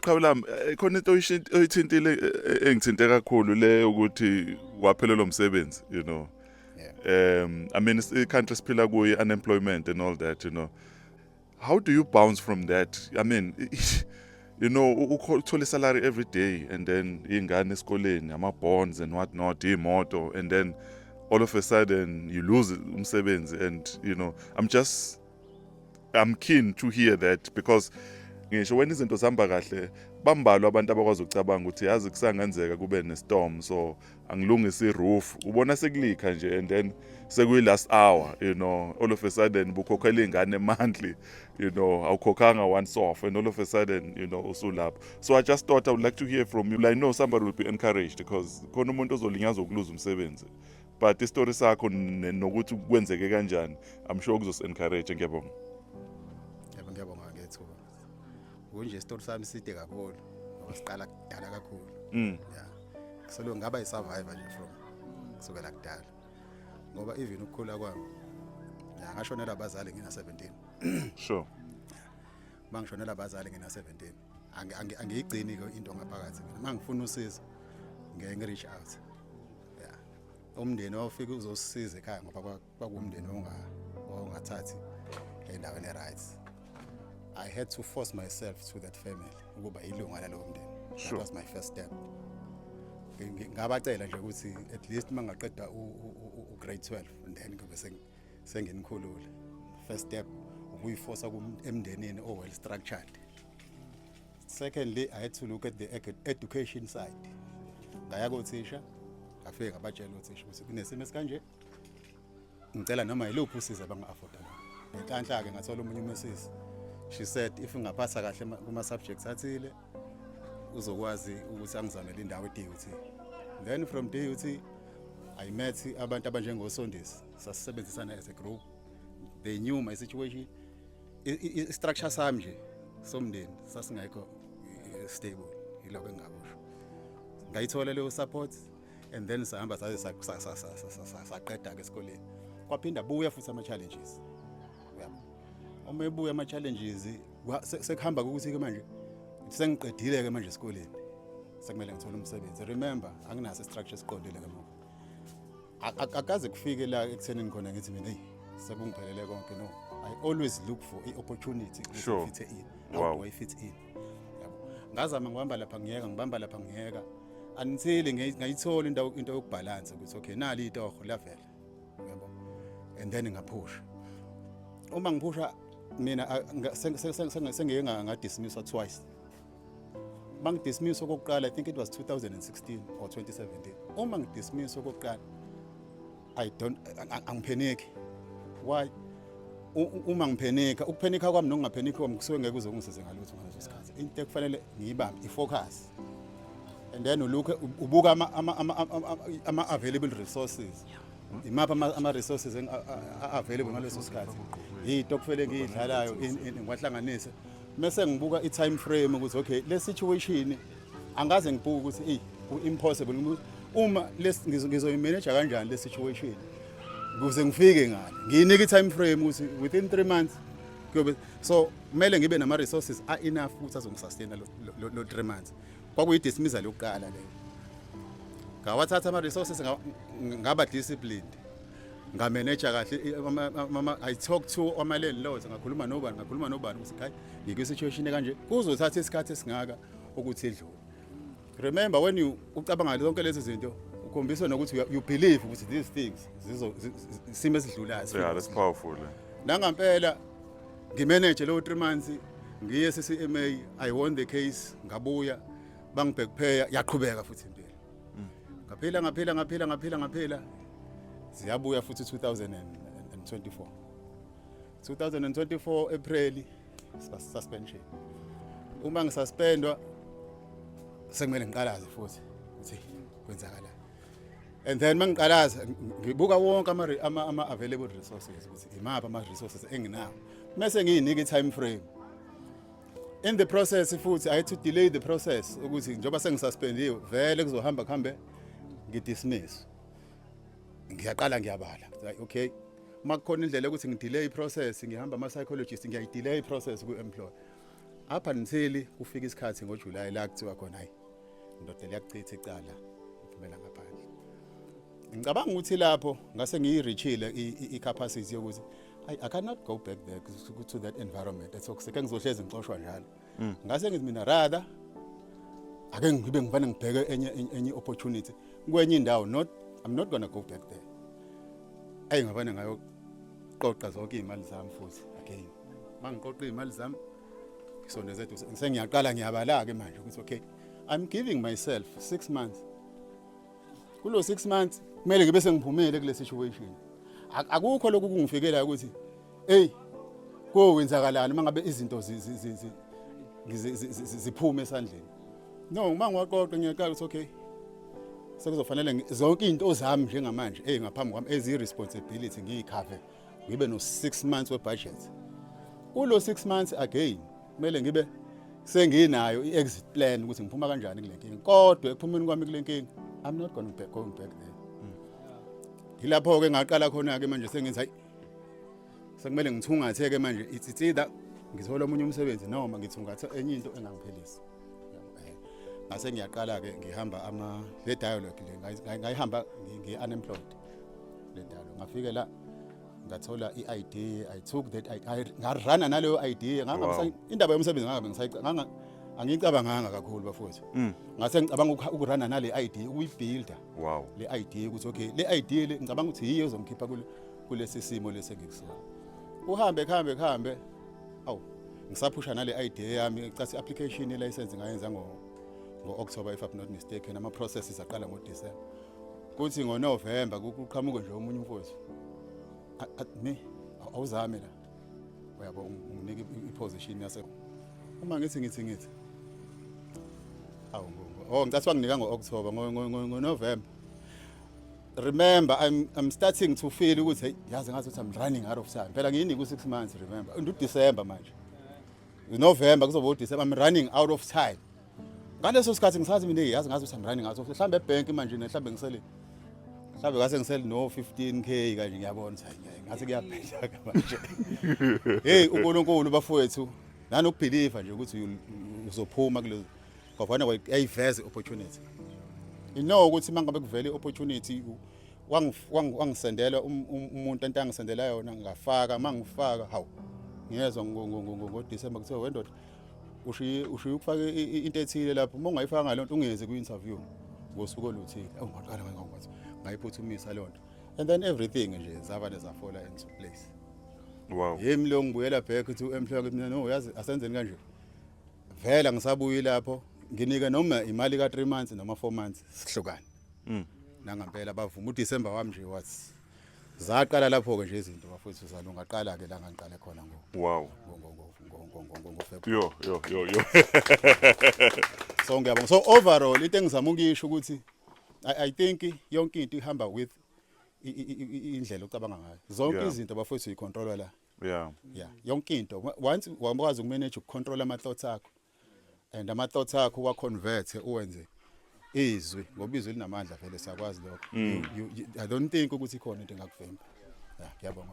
Qhawe lami, khona into oyithintile engithinte kakhulu le ukuthi waphelelwa umsebenzi. I mean, i-country siphila kuyo, unemployment and all that. How do you bounce from that? I mean, uthola salary every day and then ingane esikoleni, ama bonds and what not, imoto, and then all of a sudden you lose umsebenzi and I'm keen to hear that because ngisho wena izinto zihamba kahle, bambalwa abantu abakwazi ukucabanga ukuthi yazi kusangenzeka kube ne-storm, so angilungise i-roof. Ubona sekulikha nje and then sekuyi last hour, all of a sudden bukhokhela ingane monthly, awukhokhanga once off and all of a sudden usulapho. So I just thought I would like to hear from you. I know somebody will be encouraged because khona umuntu ozolinyazwa ukuluza umsebenzi, but isitori sakho nokuthi kwenzeke kanjani, I'm sure kuzos-encourage. Ngiyabonga. Yebo, ngiyabonga ngethuba. Kunje isitori sami side kakhulu ngoba siqala kudala kakhulu. Yeah. Solo ngaba yi-survivor nje from kusukela kudala. Ngoba even ukukhula kwami, ya, ngashonela abazali ngina 17. Mangishonela abazali ngina 17. Angiyigcini ke into ngaphakathi mina. Mangifuna usizo ngeke ngi reach out. Yeah. Umndeni wawufika uzosisiza ekhaya ngoba kwakuwumndeni ongathathi endaweni right. I had to force myself to that family ukuba ilunga lalowo mndeni. That was my first step. Ngabacela nje ukuthi at least mangaqeda u grade 12 and then kube senginikhulule. First step ukuyiforce emndenini o well structured. Secondly, I had to look at the education side. Ngaya kothisha, ngafike ngabatshela othisha ukuthi kunesimo esikanje, ngicela noma yiluphi usizo abanga-afforda lona. Ngenhlanhla-ke ngathola omunye umesisi. She said if ngingaphatha kahle kuma-subjects athile, uzokwazi ukuthi angizamele indawo e-DUT. Then from DUT I met abantu abanjengosondisi, sasisebenzisana as a group. They knew my situation. I-structure sami nje somndeni sasingekho stable, yiloko engingakusho. Ngayithola leyo support and then sahamba saze saqeda-ke esikoleni. Kwaphinda buya futhi ama-challenges, uyabo. Uma ebuya ama-challenges, sekuhamba ukuthi-ke manje sengiqedile-ke manje esikoleni, sekumele ngithole umsebenzi. Remember, anginaso i-structure esiqondile ngemuva. Akaze kufike la ekuthenini khona ngithi mina, "Hey, sekungiphelele konke." No, I always look for i-opportunity ukuthi ngifithe in. How do I fit in, yabo? Ngazama, ngibamba lapha ngiyeka, ngibamba lapha ngiyeka, until ngayithola indawo, into yokubhalansa ukuthi okay, nali itoho lavela, yabo, and then ngaphusha. Uma ngiphusha mina sengike ngadismisswa twice. Bangidismiss okokuqala, I think it was 2016 or 2017. Uma ngidismiss okokuqala, I don't angipheniki. Why? Uma ngiphenika, ukuphenika kwami nokungapheniki kwami kusuke ngeke kuze kungisize ngalutho ngaleso sikhathi. Into ekufanele ngiyibambe i-focus and then ulokhu ubuka ama available resources. Imaphi ama resources available ngaleso sikhathi? Iy'tokfela engiyidlalayo, ngiwahlanganise, mase ngibuka i-time frame ukuthi okay, le situation angaze ngibuke ukuthi eyi, ku-impossible uma ngizoyimanage kanjani le situation ukuze ngifike ngale. Ngiyinika i-time frame ukuthi within 3 months kuyobe so kumele ngibe nama-resources a-enough ukuthi azongisustain lo 3 months. Kwakuyi-dismissal yokuqala leyo. Ngawathatha ama-resources, ngaba disciplined, ngameneja kahle I talk to ama-landlords, ngakhuluma nobani, ngakhuluma nobani ukuthi hayi, ngikwi-situation kanje, kuzothatha isikhathi esingaka ukuthi idlule. Remember, when you ucabanga zonke lezi zinto, ukhombisa nokuthi you believe ukuthi these things zizo isimo esidlulayo. Yeah, that's powerful, eh. Nangampela ngimanage lo 3 months, ngiye CCMA, I won the case, ngabuya, bangibhekupheya, yaqhubeka futhi impilo. Ngaphila, ngaphila, ngaphila, ngaphila, ngaphila. Ziyabuya futhi 2024, 2024 April, suspension. Uma ngisuspendwa, sekumele ngiqalaze futhi ukuthi kwenzakala, and then mangiqalaza ngibuka wonke ama available resources ukuthi imaphi ama resources enginawo, mase ngiyinika i-time frame. In the process futhi I had to delay the process ukuthi njengoba sengisuspendiwe vele kuzohamba kuhambe ngidismiss. Ngiyaqala ngiyabala. Like, okay, uma kukhona indlela yokuthi ngidelay i-process, ngihamba ama-psychologist, ngiyayidelay i-process ku-employer. Up until kufika isikhathi ngoJuly la kuthiwa khona, hayi ndoda, liyakuchitha icala, uphumela ngaphandle. Ngicabanga ukuthi lapho ngase ngiyireachile i-capacity yokuthi I cannot go back there to that environment etoxic, engizohlezi ngicoshwa njalo. Ngase ngithi mina rather ake ngibe ngifane ngibheke enye opportunity kwenye indawo, not, I'm not going to go back there. Ayi, ngabane ngayoqoqa zonke izimali zami futhi again. Mangiqoqa izimali zami, ngisondeze eduze, sengiyaqala ngiyabala ke manje ukuthi okay, I'm giving myself 6 months. Kulo 6 months kumele ngibe sengiphumile kule situation. Akukho lokhu kungifikela ukuthi hey, kowenzakalani mangabe izinto ziphume esandleni. No, uma ngiwaqoqa, ngiyaqala ukuthi okay, sekuzofanele zonke izinto zami njengamanje ngaphambi kwami ezi responsibility ngiyicover, ngibe no 6 months we budget. Kulo 6 months again kumele ngibe senginayo i-exit plan ukuthi ngiphuma kanjani kule nkinga, kodwa ekuphumeni kwami kule nkinga I'm not going back there. Yilapho ke ngaqala khona ke manje sengithi hayi, sekumele ngithungathe ke manje, it's either ngithola omunye umsebenzi noma ngithungathe enye into engangiphilisa. Yabo. Ngase ngiyaqala ke ngihamba ama le dialogue le ngayihamba ngi-unemployed le dialogue. Ngafike la ngathola i-idea, I took that ngarana naleyo idea. Indaba yomsebenzi ngangabe ngisayicabanga, angiyicabanganga kakhulu bafowethu. Ngase ngicabanga ukurana nale idea, ukuyibuilda le idea ukuthi okay, le idea le ngicabanga ukuthi yiyo ezongikhipha kulesi simo lesi engikusona. Uhambe kuhambe kuhambe, awu, ngisaphusha nale idea yami cathi application ye-license ngayenza ngo-October if I'm not mistaken, ama processes aqala ngo-December. Kuthi ngoNovember kuqhamuke nje omunye umfowethu, me awuzame la, uyabo, unginike i-position yase uma ngithi awu, oh, ngicathi wanginika ngo-October, ngo-November. Remember, I'm starting to feel ukuthi hey, yazi ngathi ukuthi I'm running out of time. Phela ngiyinika u6 months, remember, into December manje, November kuzoba uDecember, I'm running out of time. Ngaleso sikhathi ngisathi mina, hey, yazi ngathi ukuthi I'm running out of, mhlambe ebank manje mhlambe ngisele, mhlambe ngase ngisele no 15K kanje. Ngiyabona ukuthi hayi, ngathi kuyaphela ke manje. Hey, uNkulunkulu bafowethu, nanokubelieve nje ukuthi uzophuma kulezo ngoba yayiveza opportunity, you know, ukuthi mangabe kuvela i-opportunity wangisendela umuntu ento angisendela yona, ngafaka. Mangifaka, hawu, ngiyezwa ngoDecember kuthiwa, wendoda, ushiye ukufaka into ethile lapho, uma ungayifaka ngale nto ungezi kwi-interview ngosuku oluthile. Awu, ngaqala ngakwazi, ngayiphuthumisa leyo nto and then everything nje zaba nezafola into place. Yimi lo ngibuyela back to employer ngithi mina, no, yazi asenzeni kanje vela, ngisabuyi lapho, nginike noma imali ka 3 months noma 4 months, sihlukane. Nangampela bavuma. uDecember wami nje was zaqala lapho ke nje izinto bafowethu zalunga, qala ke la ngangiqale khona ngo ngo ngo ngo ngo ngo ngo February. Yo yo yo yo. So ngiyabonga. So overall into engizama ukuyisho ukuthi I think yonke into ihamba with indlela ocabanga ngayo. Zonke izinto bafowethu uyicontrola la. Yeah, yonke into, once wakwazi ukumanage, ukucontrol ama thoughts akho and ama thoughts akho wa convert uwenze izwi, ngoba izwi linamandla vele, siyakwazi lokho. I don't think ukuthi ikhona into engakuvimba. Yeah, ngiyabonga.